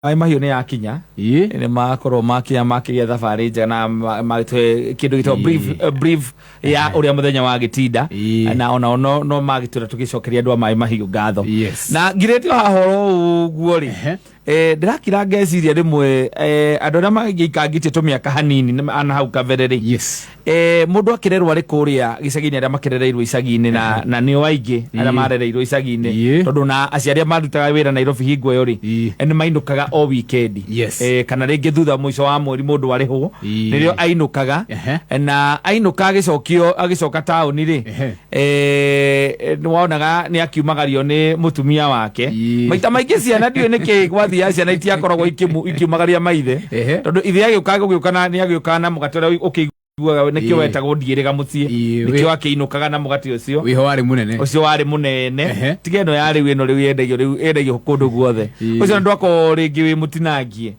Maĩ mahiũ nĩ yakinya. Nĩ makorwo makinya makĩgĩa thabarĩ njega na magĩtũhe kĩndũ gĩtagwo brief, brief ya ũrĩa mũthenya wa gĩtinda. Na onao no magĩtwĩra tũgĩcokeria andũ a maĩ mahiũ ngatho. Na ngirĩtio haha oro ũguo rĩ, ndĩrakira ngeciria rĩmwe, andũ arĩa magĩikangĩtie tũmĩaka hanini na hau kabere rĩ, mũndũ akĩrerwo arĩ kũrĩa gĩcagi-inĩ, arĩa makĩrereirwo icagi-inĩ na nĩo aingĩ arĩa marereirwo icagi-inĩ, tondũ na aciari arĩa marutaga wĩra Nairobi hingo ĩyo rĩ, nĩ mainũkaga o weekend. Kana rĩngĩ thutha mũico wa mweri mũndũ arĩhwo, nĩrĩo ainũkaga. Na ainũka agĩcokio agĩcoka taũni rĩ, nĩ wonaga nĩ akiumagario nĩ mũtumia wake. Maita maingĩ ciana ndiũĩ nĩkĩ gwathiaga, ciana itiakoragwo ikiumagaria maithe, tondũ ithe agĩũka gũgĩũka na nĩ agĩũkaga na mũgate ũrĩa ũkĩiguaga nĩkĩo wetagwo ndiĩrĩga mũciĩ. Nĩkĩo akĩinũkaga na mũgate ũcio. Wĩho warĩ mũnene. Ũcio warĩ mũnene. Tiga ĩno ya rĩu, ĩno rĩu yendagio, rĩu yendagio kũndũ guothe. Ũcio ndwakorwo rĩngĩ wĩ mũtinangie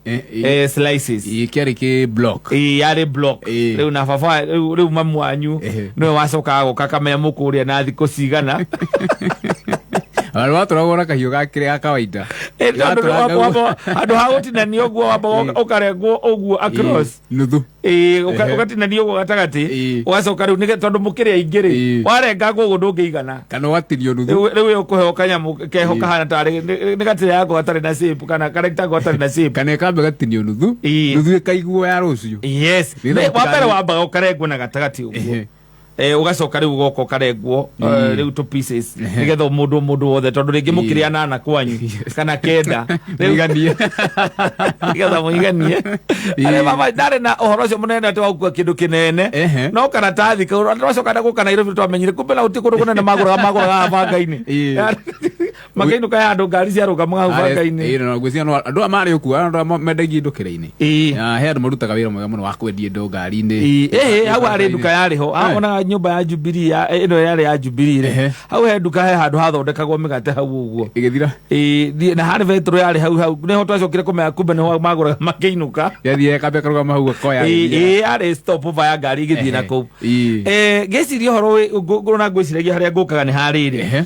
slices. Kĩarĩ kĩ block. Ĩĩ, yarĩ block. Rĩu na baba rĩu mamu wanyu nĩwe wacokaga gũka akamenya mũkũrĩa na thikũ cigana. Andũ watũragwo na kahiũ ga kĩrĩa ga kawaida. Tondũ handũ ha gũtinania ũguo wambaga ũkarengwo ũguo across. Nuthu. Ĩĩ, ũgatinania ũguo gatagatĩ. Ũgacoka rĩu tondũ mũkĩrĩ aingĩ rĩ, warengangwo ũguo ndũngĩigana. Kana ũgatinio nuthu. Rĩu ũkũheo kanyamũ keho kahana tarĩ nĩ gatĩrĩ yako gatarĩ na shape kana karectangle gatarĩ na shape. Kana ĩkambe gatinio nuthu. Nuthu ĩkaiguo ya rũciũ. Yes. Wa mbere wambaga ũkarengwo na gatagatĩ ũguo. Ũgacoka rĩu ũgoka ũkarengwo, rĩu two pieces, nĩgetha mũndũ wothe, tondũ rĩngĩ mũkĩrĩ anana kwanyu kana kenda. Mũiganie. Nĩgetha mũiganie. Arĩa mama ndarĩ na ũhoro ũcio mũnene atĩ wa gũkua kĩndũ kĩnene. No karatathi kau twacoka na gũka Nairobi twamenyire kumbe na gũtirĩ kũndũ kũnene magũraga banga-inĩ. Makĩinũka ya andũ ngari ciarũgamaga hau banga-inĩ. Ĩĩ, na ngwĩciria no andũ aya marĩ ũkuo, andũ aya mendagia indo kĩrĩa-inĩ. Ah, he andũ marutaga wĩra mwega mũno wa kwendia indo ngari-inĩ. Ĩĩ, hau harĩ nduka yarĩ ho. Onaga nyũmba ya Jubilee ĩno yarĩ ya Jubilee rĩ. Hau he nduka, he handũ hathondekagwo mĩgate hau ũguo. Ĩgĩthira. Ĩĩ, na harĩ betũrũ yarĩ hau hau nĩho twacokire kũmenya kumbe nĩho magũraga makĩinũka. Yathiĩ ĩkambia karũgama hau gakoya. Ĩĩ, yarĩ stop over ya ngari ĩgĩthiĩ na kũu. Ngĩciria ũhoro na ngwĩciragia harĩa ngũkaga nĩ harĩrĩ,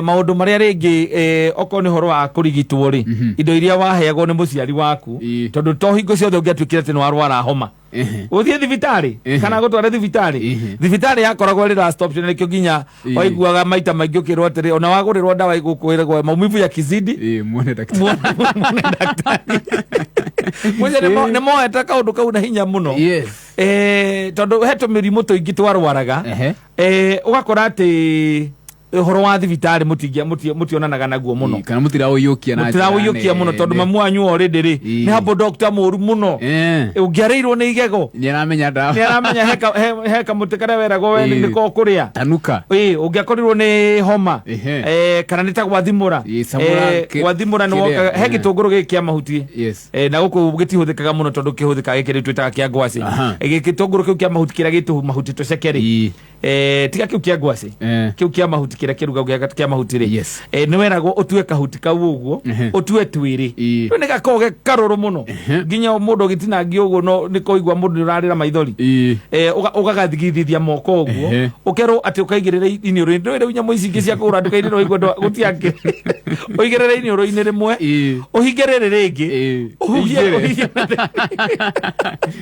maũndũ marĩa rĩngĩ, okorwo nĩ ũhoro wa kũrigitwo rĩ, indo iria waheagwo nĩ mũciari waku, tondũ to hingo ciothe ũngĩatuĩkire atĩ nĩ warwara homa ũthiĩ thibitarĩ kana gũtware thibitarĩ. Thibitarĩ yakoragwo ĩrĩ last option, nĩkĩo nginya waiguaga maita maingĩ ũkĩrwo atĩrĩ, ona wagũrĩrwo ndawa igũkwĩragwo maumivu yakizidi, Muone daktari. Muone daktari. Mũciĩ nĩ moete kaũndũ kau na hinya mũno. Tondũ he tũmĩrimũ tũingĩ twarwaraga, ũgakora atĩ ũhoro wa thibitarĩ mũtionanaga naguo mũno. Kana mũtiraũiyũkia na njĩra mũtiraũiyũkia mũno tondũ nene. Mamu wanyu already rĩ, nĩ humble doctor mũru mũno. Ũngĩarĩirwo nĩ igego, Nĩ aramenya ndawa. Nĩ aramenya he kamũtĩ karĩa weragwo we nĩko ũkũrĩa. Tanuka. Ĩĩ, ũngĩakorirwo nĩ homa, kana nĩ ta gwathimũra. Ĩĩ, samũra Gwathimũra nĩ kĩrĩa, wokaga he gĩtũngũrũ gĩkĩ kĩa mahuti. Na gũkũ gĩtihũthĩkaga mũno tondũ kĩhũthĩkaga gĩkĩ rĩu twĩtaga kĩa ngwacĩ. Gĩtũngũrũ kĩu kĩa mahuti kĩrĩa gĩtũ mahuti tũceke rĩ, tiga kĩu kĩa ngwacĩ, kĩu kĩa mahuti kĩrĩa kĩrugagwo kĩa mahuti rĩ, nĩ weragwo ũtue kahuti kau ũguo, ũtue twĩrĩ. Rĩu nĩ gakoragwo ge karũrũ mũno nginya mũndũ ũgĩtinangia ũguo no nĩ kũigua mũndũ nĩ ũrarĩra maithori. Ũgagathigithithia moko ũguo, ũkerwo atĩ ũkaigĩrĩra iniũrũ-inĩ. Ndũĩ rĩu nyamũ ici ingĩ cia kũgũra nduka-inĩ no igua gũtiakĩrĩ, ũigĩrĩre iniũrũ-inĩ rĩmwe, ũhinge rĩrĩ rĩngĩ, ũhuhie. Ũhingĩre. Ũhuhie.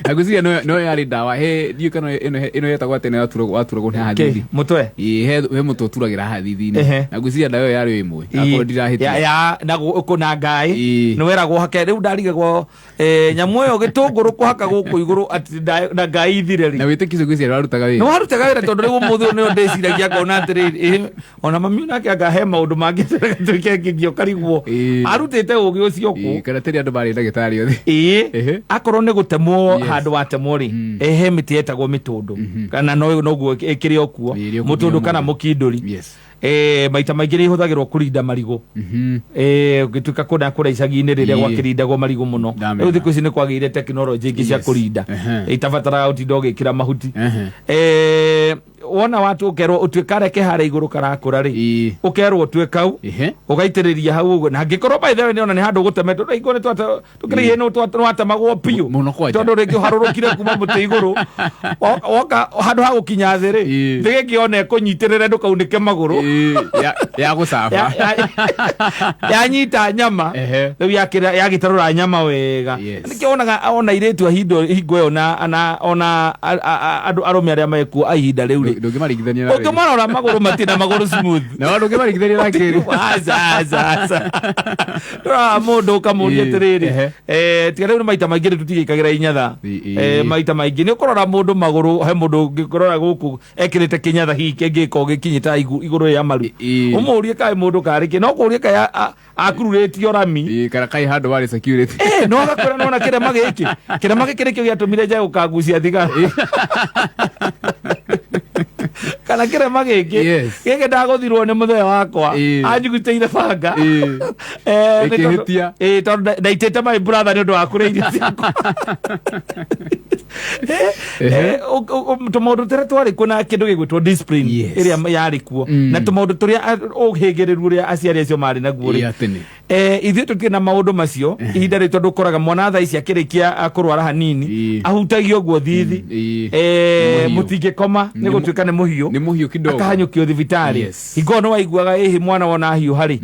Na ngwĩciria no yarĩ ndawa he ndiũĩ kana ĩno yetagwo atĩ nĩ waturagwo nĩ haha Kĩ? thithi. Mũtwe. Ĩĩ, he mũtwe ũturagĩra haha thithi-inĩ. Na ngwĩciria ndawa ĩyo yarĩ o ĩmwe akorwo ndirahĩtia. Ya na kũna ngaĩ. Nĩ weragwo hake. Rĩu ndarigagwo, nyamũ ĩyo gĩtũngũrũ kũhaka gũkũ igũrũ atĩ na ngai ithire rĩ. Na wĩtĩkio ũcio ngwĩciria warutaga Nĩ wĩra. warutaga wĩra, tondũ rĩu ũmũthĩ ũyũ nĩo ndĩciragia ngona atĩrĩrĩ, ona mami nake anga he maũndũ mangĩ gatuĩke ngĩngĩ ũkarigwo arutĩte ũgĩ ũcio kũ. Kana tĩrĩ andũ marĩ ndagĩtarĩ othe. Ĩĩ, akorwo nĩ gũtemwo handũ watemwo rĩ, he mĩtĩ yetagwo mĩtũndũ kana noguo ĩkĩrĩ o kuo. Ĩrĩ o kuo Mũtũndũ nginya kana ũmũthĩ. mũkindũri. Maita maingĩ nĩ ihũthagĩrwo kũrinda marigũ. Ũngĩtuĩka kũndũ kũrĩa icagi-inĩ rĩrĩa gwakĩrindagwo marigũ mũno. Ndamenya. Rĩu thikũ ici nĩ kwagĩire tekinoronjĩ ingĩ cia kũrinda itabataraga ũtinda ũgĩkĩra mahuti. Wona watu ũkerwo ũtue karĩa ke harĩa igũrũ karakũra rĩ, ũkerwo ũtue kau, ũgaitĩrĩria hau ũguo. Na angĩkorwo, by the way, nĩona nĩ handũ gũtemetwo na igũrũ, tũkĩrĩ ihĩ nĩwatemagwo biũ. Mũno kwanja. Tondũ rĩngĩ ũharũrũkire kuma mũtĩ igũrũ, woka handũ ha gũkinya thĩ rĩ, thĩ gĩkĩ ona ĩkũnyitĩrĩre ndũkaunĩke magũrũ. Ya gũcaba. Yanyita nyama. Rĩu yagĩtarũra nyama wega. Nĩkĩo wonaga ona airĩtu a hingo ĩyo na ona andũ arũme arĩa mekuo a ihinda rĩu rĩ, Ndũngĩmaringithania na rĩu. Ũngĩmarora magũrũ, matirĩ na magũrũ smooth. Na ndũngĩmaringithania na kĩrĩ. Aca, aca, aca. Ndũrora mũndũ ũkamũria atĩrĩrĩ, tiga rĩu nĩ maita maingĩ rĩ tũtigĩkagĩra inyatha. Maita maingĩ nĩ ũkũrora mũndũ magũrũ, he mũndũ ũngĩkũrora gũkũ ekĩrĩte kĩnyatha hihi kĩngĩkorwo gĩkinyĩte igũrũ rĩa maru, ũmũrie kaĩ mũndũ karĩ kĩ, no kũrie kaĩ akururĩtio rami. Kana kai handũ warĩ security. No agakwĩra nona kĩrema gĩkĩ, kĩrema gĩkĩ nĩkĩo gĩatũmire njae gũkangucia thigara, kana kĩrema gĩkĩ gĩkĩ ndagũthirwo nĩ mũthee wakwa, anjugutĩire banga. Nĩ Ĩkĩhĩtia. Tondũ ndaitĩte my brother nĩ ũndũ wa kũrĩa irio ciakwa. Tũmaũndũ tũrĩa twarĩ kuo na kĩndũ gĩgwĩtwo discipline ĩrĩa yarĩ kuo, na tũmaũndũ tũrĩa ũhĩgĩrĩru ũrĩa aciari acio marĩ naguo rĩ, Ya tene. Ithuĩ tũtirĩ na maũndũ macio ihinda rĩ, tondũ ũkoraga mwana thaa ici akĩrĩkia kũrwara hanini, ahutagio ũguo thithi. Nĩ mũhiũ. Mũtingĩkoma nĩ gũtuĩka nĩ mũhiũ. Nĩ mũhiũ kidogo. Akahanyũkio thibitarĩ. Hingo ĩyo nĩ waiguaga ĩhĩ mwana wona hiũha rĩ,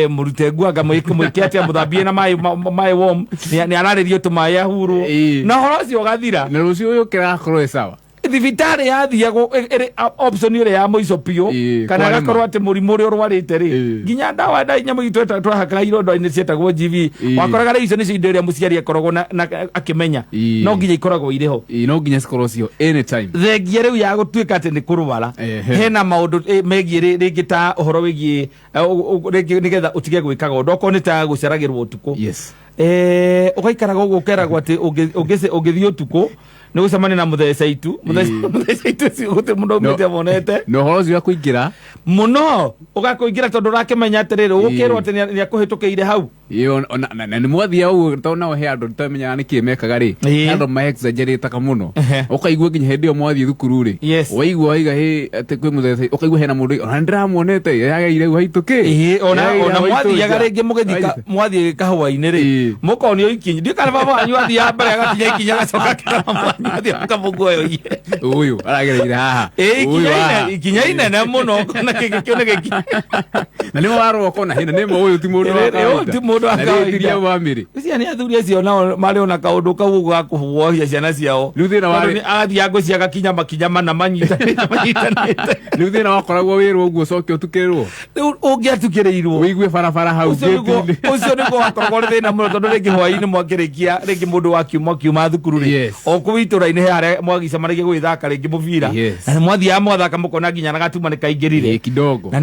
mũrute nguanga, mwĩke atĩa, mũthambie na maĩ maĩ warm, nĩ ararĩrio tũmaĩ ahurwo, na ũhoro ũcio ũgathira. Na rũciũ ũyũ kĩrakorwo ĩ sawa. Thibitarĩ yathiagwo ĩrĩ option ĩrĩa ya mũico biũ, kana kwarĩma. agakorwo atĩ mũrimũ ũrĩa ũrwarĩte rĩ, nginya ndawa nda nyamũ itũ twahakaga ironda-inĩ cietagwo GV, wakoraga rĩu icio nĩcio indo iria mũciari akoragwo na akĩmenya no nginya ikoragwo irĩ ho. No nginya cikorwo cio anytime. Thengia rĩu ya gũtuĩka atĩ nĩ kũrwara, hena maũndũ megiĩ rĩngĩ ta ũhoro wĩgiĩ rĩngĩ nĩgetha ũtige gwĩkaga ũndũ, okorwo nĩ ta gũceragĩrwo ũtukũ. Ũgaikaraga ũguo ũkeragwo atĩ ũngĩthiĩ ũtukũ nĩ gũcemania na mũtheca itu. Mũtheca itu ũcio gũtirĩ mũndũ aumĩte amonete. Na ũhoro ũcio wa kũingĩra. Mũno ũgakũingĩra tondũ ũrakĩmenya atĩrĩrĩ, ũgũkĩrwo atĩ nĩ akũhĩtũkĩire hau. Na nĩ mwathiaga ũguo tondũ nao he andũ tamenyaga nĩkĩ mekaga rĩ, he andũ ma exaggerataga mũno. Ũkaigua nginya hĩndĩ ĩyo mwathiĩ thukuru rĩ, waigua waiga hĩ atĩ kwĩ mũthece, ũkaigua hena mũndũ ona nĩndĩramuonete yageire hau haitũkĩ. Ona Yageire ona hau mwathiaga haitũ rĩngĩ mũgĩthika, nja. Mwathiĩ kahũa-inĩ rĩ, mũkonio ikinya, ndiũ kana baba wanyu athiaga mbere agakinya ikinya, agacoka akĩra mama wanyu athiĩ akamũguoyoie. Ũyũ aragereire haha. Ũyũ Ikinya haha. Ikinya inene mũno na kĩngĩ kĩu nĩ gĩki. Na nĩmo warora ũkona hĩna nĩmo ũyũ ti mũndũ wa Ũyũ ti kawaida. mũndũ wa Na kawaida. rĩtiria bamĩrĩ. Icio nĩ athuri acio nao marĩ ona kaũndũ kau ũguo ga kũhuohia ciana ciao. Rĩu thĩna Tondũ agathiĩ ngũcia agakinya makinya mana manyitanĩte manyitanĩte. Rĩu thĩna wakoragwo wĩrwo ũguo ũcoke ũtukĩrĩrwo. Rĩu ũngĩatukĩrĩirwo, ũigue barabara hau ũcio nĩguo gate-inĩ. Ũcio nĩguo wakoragwo ũrĩ thĩna mũno, tondũ rĩngĩ hwaĩ-inĩ mwakĩrĩkia, rĩngĩ mũndũ wakiuma kiuma thukuru rĩ, o kũu itũra-inĩ he harĩa mwagĩcemanagia gũgĩthaka rĩngĩ mũbira, na nĩ mwathiaga mwathaka mũkona nginya na gatuma nĩ kaingĩrire. Kidogo. Na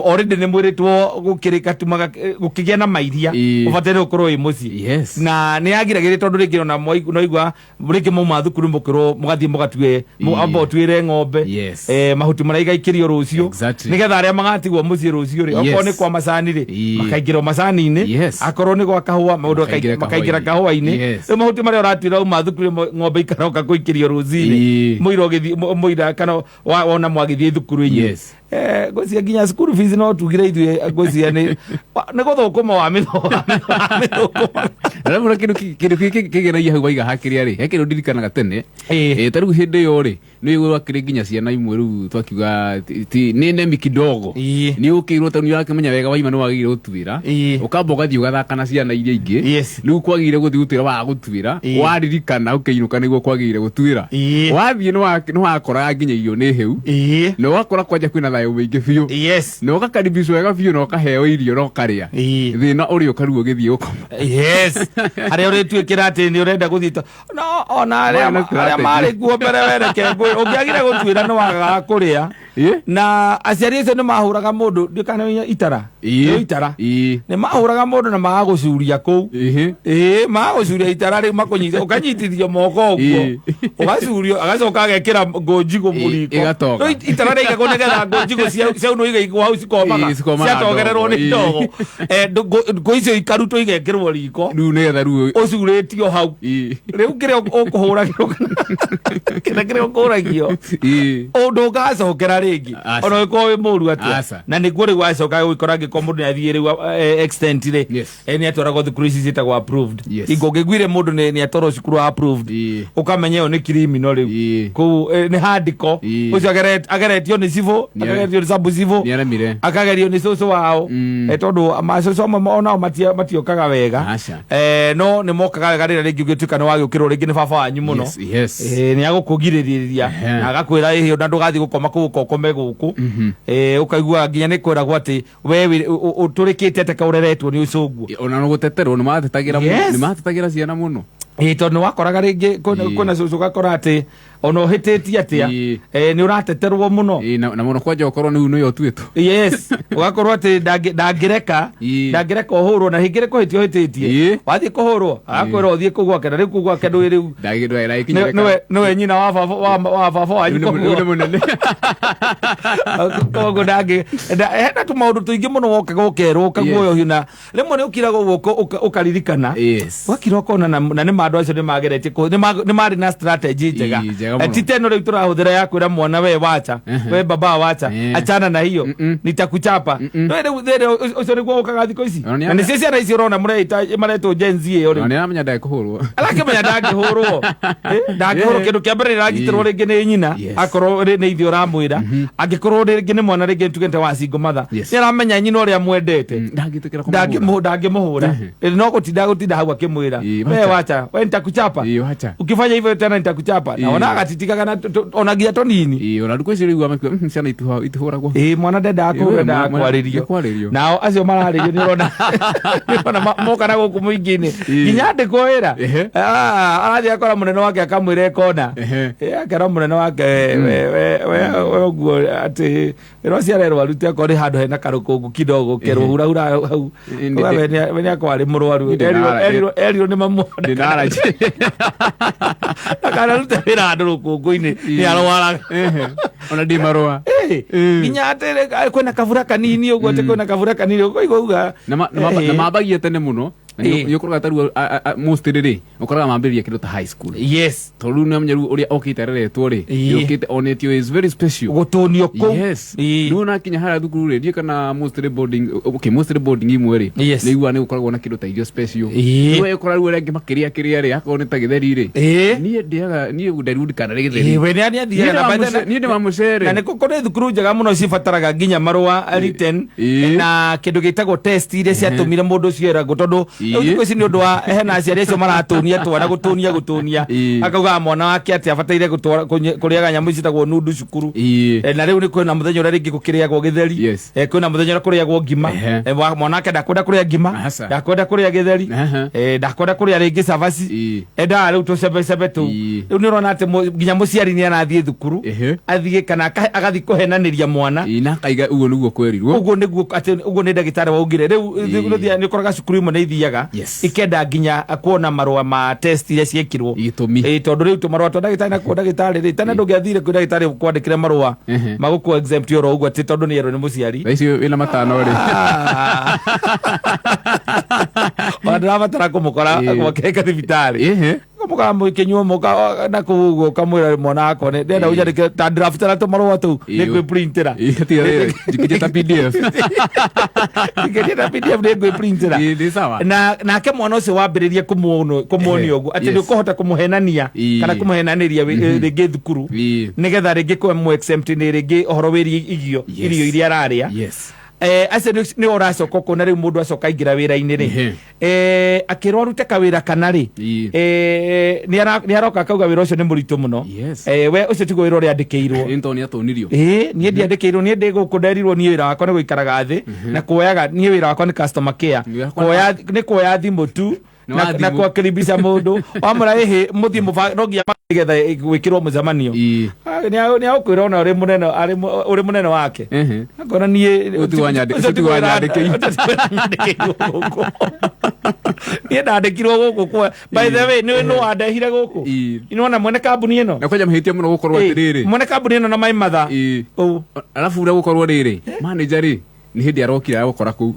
already nĩ mwĩrĩtwo gũkĩrĩ gatuma gũkĩgĩa na mairia, ũbataire gũkorwo wĩ mũciĩ. Na nĩ yagiragĩrĩria tondũ rĩngĩ ona noigua rĩngĩ mauma thukuru mũkĩrwo mũgathiĩ mũgatue amba ũtuĩre ng'ombe mahuti marĩa igaikĩrio rũciũ, nĩgetha arĩa magatigwo mũciĩ rũciũ rĩ, okorwo nĩ kwa macani rĩ, makaingĩrwo macani-inĩ, akorwo nĩ gwa kahũa maũndũ Makaingĩra makaingĩra kahũa-inĩ. kahũa-inĩ. Rĩu mahuti marĩa ũratuĩra uma thukuru, ng'ombe ikaroka gũikĩrio rũcinĩ, mũira ũgĩthiĩ mũira kana wona mwagĩthiĩ thukuru inyuĩ. Ngwĩciria nginya school fees no tugire ithuĩ, ngwĩciria nĩ gũthũkũma wa mĩthũkũma. Na rĩu kĩndũ kĩngĩ kĩgenagia hau waiga hakĩrĩa rĩ, he kĩndũ ndirikanaga tene. Ta rĩu hĩndĩ ĩyo rĩ, nĩ gwakĩrĩ nginya ciana imwe rĩu twakiuga nĩ nemi kidogo. Nĩ ũkĩirwo tondũ nĩ ũrakĩmenya wega waima nĩ wagĩrĩire gũtuĩra, ũkamba ũgathiĩ ũgathaka na ciana iria ingĩ. Rĩu kwagĩrĩire gũthiĩ gũtuĩra, waga gũtuĩra, waririkana ũkĩinũka nĩguo kwagĩrĩire gũtuĩra, wathiĩ nĩ wakoraga nginya irio nĩ hĩu, na ũgakora kwanja kwĩna thayũ mũingĩ biũ, na ũgakaribicwo wega biũ na ũkaheo irio na ũkarĩa. Thĩna ũrĩa ũkaruo ũgĩthiĩ gũkoma. Yes, harĩa ũrĩtuĩkĩra atĩ nĩ ũrenda gũthiĩ no ona arĩa Marĩ na arĩa strategy. marĩ kuo mbere wereke ngũĩ ũngĩagire gũtuĩra nĩ wagaga kũrĩa. Na aciari acio nĩ mahũraga mũndũ, ndiũ kana nĩ itara. Nĩ itara. Nĩ mahũraga mũndũ na magagũcuria kũu. Ĩĩ, magagũcuria itara rĩu makũnyite, ũkanyitithio moko ũguo. Ũgacurio, agacoka agekĩra ngũ njigũ mũriko. Ĩgatoga. No itara rĩigagwo nĩgetha ngũ njigũ ciaunwo igaigwo hau cikomaga. Cikomaga Ciatogererwo nĩ ndogo. ndogo. Ngũ icio ikarutwo igekĩrwo riko. Rĩu nĩgetha rĩu Ũcurĩtio hau. Rĩu kĩrĩa ũkũhũragĩrwo kĩrĩa kĩrĩa ũkũragio ũndũ ũgacokera rĩngĩ. Aca. Ona ũngĩkorwo wĩ mũru atĩa. Aca. Na nĩguo rĩu wacoka gũgĩkora angĩkorwo mũndũ nĩathiĩ rĩu extent rĩ, nĩatwaragwo thukuru ici ciĩtagwo approved. Hingo ũngĩguire mũndũ nĩatwarwo cukuru wa approved, ũkamenya ĩyo nĩ criminal rĩu. Kũu nĩ handiko. Ũcio ageretio nĩ cibũ, akageretio nĩ sub cibũ, Nĩaremire. akagerio nĩ cũcũ wao. Tondũ macũcũ amwe onao matiokaga wega. Aca. No nĩ mokaga wega rĩrĩa rĩngĩ ũngĩtuĩka nĩ wagĩũkĩrwo rĩngĩ nĩ baba wanyu mũno. Nĩ agũkũgirĩrĩria na agakwĩra ĩhĩ ona ndũgathiĩ gũkoma kũu ũka ũkome gũkũ. Ũkaigua nginya nĩ kwĩragwo atĩ we ũtũrĩkĩte atĩ kaũreretwo nĩ ũcũngũ. Ona no gũteterwo nĩ matetagĩra mũno. Nĩ matetagĩra ciana mũno. Tondũ nĩ wakoraga rĩngĩ kwĩna cũcũ ũgakora atĩ ona ũhĩtĩtie atĩa, nĩ ũrateterwo mũno. Na mũno kwanja ũkorwo nĩu nĩwe ũtuĩtwo. Yes, ũgakorwo atĩ ndangĩreka, ndangĩreka ũhũrwo na hĩngĩ kũhĩtia ũhĩtĩtie. Wathiĩ kũhũrwo, agakwĩra ũthiĩ kũu gwake, na rĩu kũu gwake ndũĩ rĩu. Ndangĩkinyĩrĩka. Nĩwe nyina wa baba, wa baba wanyu Rĩu koguo. nĩ mũnene. Koguo hena tũmaũndũ tũingĩ mũno wokaga ũkerwo, ũkaguoyohio na rĩmwe nĩ ũkiraga ũguo ũkaririkana. Wakira ũkona na nĩ ma andũ acio nĩ mageretie nĩ marĩ na strategy njega. Ii, njega mũno. Ti ta ĩno rĩu tũrahũthĩra ya kwĩra mwana we wacha, we baba wacha, achana na hiyo, nitakuchapa. No rĩu thĩna ũcio nĩguo ũkaga thikũ ici. Ona nĩ Na nĩcio ciana ici ũrona maretwo Gen Z ĩyo rĩu. Ona nĩ aramenya ndangĩkũhũrwo. Arakĩmenya ndangĩhũrwo. Ndangĩhũrwo. Kĩndũ kĩa mbere nĩragitĩrwo rĩngĩ nĩ nyina, akorwo nĩ ithe ũramwĩra. Angĩkorwo rĩngĩ nĩ mwana rĩngĩ tuge nĩ ta wa single mother. Nĩ aramenya nyina ũrĩa mwendete. Ndangĩtĩkĩra kũmũhũra. Ndangĩmũhũra. No gũtinda hau akĩmwĩra, we wacha, we nitakuchapa. Wacha. Ukifanya hivyo tena nitakuchapa. Na ona agatitikaga na ona nginya tũnini. Ona thikũ ici rĩu amakiuga, ciana itihũragwo. Mwana ndendaga kũhũra, ndendaga kwarĩrio. Kwarĩrio. Nao acio mararĩrio nĩ ũrona, nĩ ũrona moka na gũkũ mũingĩ-inĩ. Nginya andĩkwo wĩra. Arathiĩ akora mũnene wake akamwĩra ekona. Akera mũnene wake, we ũguo atĩ wĩra ũcio arerwo arute akorwo nĩ handũ hena karũkũngũ kidogo kerwo hurahura hau. Uga we nĩ akorwo arĩ mũrwaru. Erirwo nĩ mamu. Ndĩnaragia. Akanarute wĩra handũ rũkũngũ-inĩ, nĩ arwaraga. Ona ndĩ marũa. Nginya atĩ kwĩna kabura kanini ũguo, atĩ kwĩna kabura kanini ũguo, ũkaigua uga, Na mambagia tene mũno. Na nĩ ũkoraga ta rĩu, mostly rĩ, ũkoraga mambĩrĩria kĩndũ ta high school. Tondũ rĩu nĩ amenya rĩu ũrĩa okĩte areretwo rĩ, okĩte onetio is very special. Gũtũnio kũu. Rĩu ona akinya harĩa thukuru rĩ, ndiũĩ kana mostly boarding, okay, mostly boarding imwe rĩ, nĩ iguaga nĩ gũkoragwo na kĩndũ ta irio special. Rĩu ũkora rĩu arĩa angĩ makĩrĩa kĩrĩa rĩ, akorwo nĩ ta gĩtheri rĩ. Niĩ ndĩaga, niĩ ndirundikana rĩ gĩtheri. We nĩ athiaga na by the Niĩ ndĩ wa mũcere. Na nĩ kũrĩ thukuru njega mũno cibataraga nginya marũa written na kĩndũ gĩtagwo test iria ciatũmire mũndũ ũcio eragwo, tondũ rĩu thikũ ici nĩ ũndũ wa hena aciari acio maratũnia twana gũtũnia gũtũnia. Akaugaga mwana wake atĩ abataire kũrĩaga nyamũ ciĩtagwo nundu cukuru. Na rĩu nĩ kwĩna mũthenya ũrĩa rĩngĩ gũkĩrĩagwo gĩtheri. Kwĩna mũthenya ũrĩa kũrĩagwo ngima. Mwana wake ndakwenda kũrĩa ngima, ndakwenda kũrĩa gĩtheri, ndakwenda kũrĩa rĩngĩ cabaci. Endaga rĩu tũcebecebe tũu. Rĩu nĩ ũrona atĩ nginya mũciari nĩ arathiĩ thukuru, athiĩ kana agathiĩ kũhenanĩria mwana. Na akaiga ũguo nĩguo kwerirwo. Ũguo nĩguo atĩ ũguo nĩ ndagĩtarĩ waugire. Rĩu nĩ ũkoraga cukuru imwe nĩ ithiaga ikenda nginya kuona marũa ma test iria ciekirwo. Gĩtũmi. Tondũ rĩu tũmarũa twa ndagĩtarĩ na kuo ndagĩtarĩ rĩ, tene ndũngĩathire kwĩ ndagĩtarĩ kwandĩkĩre marũa magũkũ exempt oro ũguo atĩ tondũ nĩ erwo nĩ mũciari. Thaa ici wĩna matano rĩ. Ona ndĩrabatara kũmũkora gwake thibitarĩ. Mũkora mũkĩnyua mũka na kũu ũguo ũkamwĩra mwana wakwa nĩ ndĩrenda ũnyandĩkĩre ta draft na tũmarũa tũu, nĩ ngwĩprintĩra. Tiga rĩrĩ, njikĩtie ta PDF. Njikĩtie ta PDF nĩ ngwĩprintĩra. Nĩ sawa. Na nake mwana ũcio wambĩrĩrie kũmuonia ũguo atĩ nĩ ũkũhota kũmũhenania kana kũmũhenanĩria rĩngĩ thukuru nĩgetha rĩngĩ kũmũ exempt nĩ rĩngĩ ũhoro wĩgiĩ irio iria ararĩa. Acio nĩ ũracoka ũkona rĩu mũndũ acoka aingĩra wĩra-inĩ rĩ. Akĩrwo arute kawĩra kana rĩ, nĩ aroka akauga wĩra ũcio nĩ mũritũ mũno. We ũcio tiguo wĩra ũrĩa andĩkĩirwo. Nĩ tondũ nĩ atũnirio. Niĩ ndiandĩkĩirwo, niĩ ndĩ gũkũ nderirwo niĩ wĩra wakwa nĩ gũikaraga thĩ na kuoyaga, niĩ wĩra wakwa nĩ customer care. Wĩra wakwa Kuoya, nĩ kuoya thimũ tu Nĩ wa na thimũ. kuwakaribisha mũndũ. Wamwĩra ĩhĩ, mũthiĩ no nginya Nĩgetha gwĩkĩrwo mũcemanio. Nĩ agũkwĩra ona ũrĩ mũnene, ũrĩ mũnene wake. Akona niĩ Ũyũ ti ũcio ti wanyandĩkĩirwo. Ũcio ti wanyandĩkĩirwo gũkũ. Niĩ ndandĩkirwo gũkũ kwa, by the way, nĩ nũ wandehire gũkũ? Nĩwona mwene kambuni ĩno? Na kwanja mahĩtia mũno gũkorwo atĩrĩrĩ. Mwene kambuni ĩno na my mother. Ũũ. Arabu ũrĩa gũkorwo rĩrĩ, manager rĩ, nĩ hĩndĩ arokire aragũkora kũu.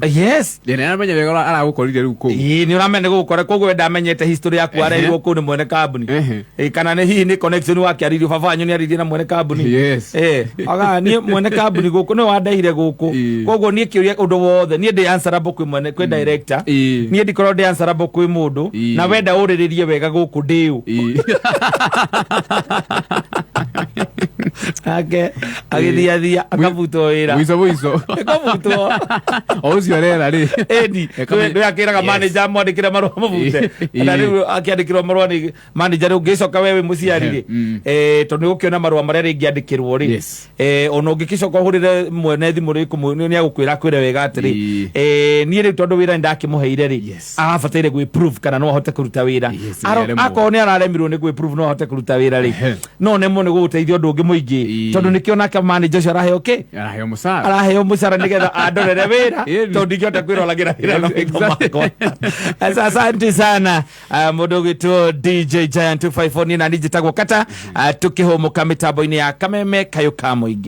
Nĩ aramenya wega ũrĩa aragũkorire rĩu kũu. Ĩĩ, nĩ ũramenya gũgũkora, koguo we ndamenyete history yaku, arehirwo kũu nĩ mwene kambuni. Kana nĩ hihi nĩ connection wakĩarĩirio, baba wanyu nĩ arĩirie na mwene kambuni. Aga niĩ mwene kambuni gũkũ nĩwe wandehire gũkũ. Koguo niĩ kĩũria ũndũ wothe niĩ ndĩ answerable kwĩ mwene, kwĩ director. Niĩ ndikorwo ndĩ answerable kwĩ mũndũ. Na wenda ũrĩrĩrie wega gũkũ ndĩũ. Ake agĩthiathia akabutwo wĩra. Mũico mũico. Akabutwo. O ũcio arera rĩ. Ĩni, nĩ akĩraga manager amwandĩkĩre marũa mabute. Na rĩu akĩandĩkĩrwo marũa nĩ manager, rĩu ũngĩcoka we wĩ mũciari rĩ, tondũ nĩ ũgũkĩona marũa marĩa rĩngĩ andĩkĩrwo rĩ, ona ũngĩgĩcoka ũhũrĩre mwene thimũ rĩ, nĩ agũkwĩra akwĩre wega atĩrĩ, niĩ rĩu tondũ wĩra nĩ ndakĩmũheire rĩ, arabataire gwĩ prove kana no ahote kũruta wĩra. Yes, nĩaremwo. Akorwo nĩ araremirwo nĩ gwĩ prove no ahote kũruta wĩra rĩ, no nemwo nĩ gũgũteithia ũndũ ũngĩ mũingĩ, tondũ nĩkĩo nake manager ũcio araheo kĩ? Araheo mũcara. Araheo mũcara nĩgetha andorere wĩra, tondũ ndingĩhota kwĩroragĩra wĩra na maitho makwa. Sasa asante sana, mũndũ ũgwĩtwo DJ Giant 254, niĩ nani njĩtagwo Kata, tukĩhũmũka mĩtambo-inĩ ya Kameme Kayũ ka Mũingĩ.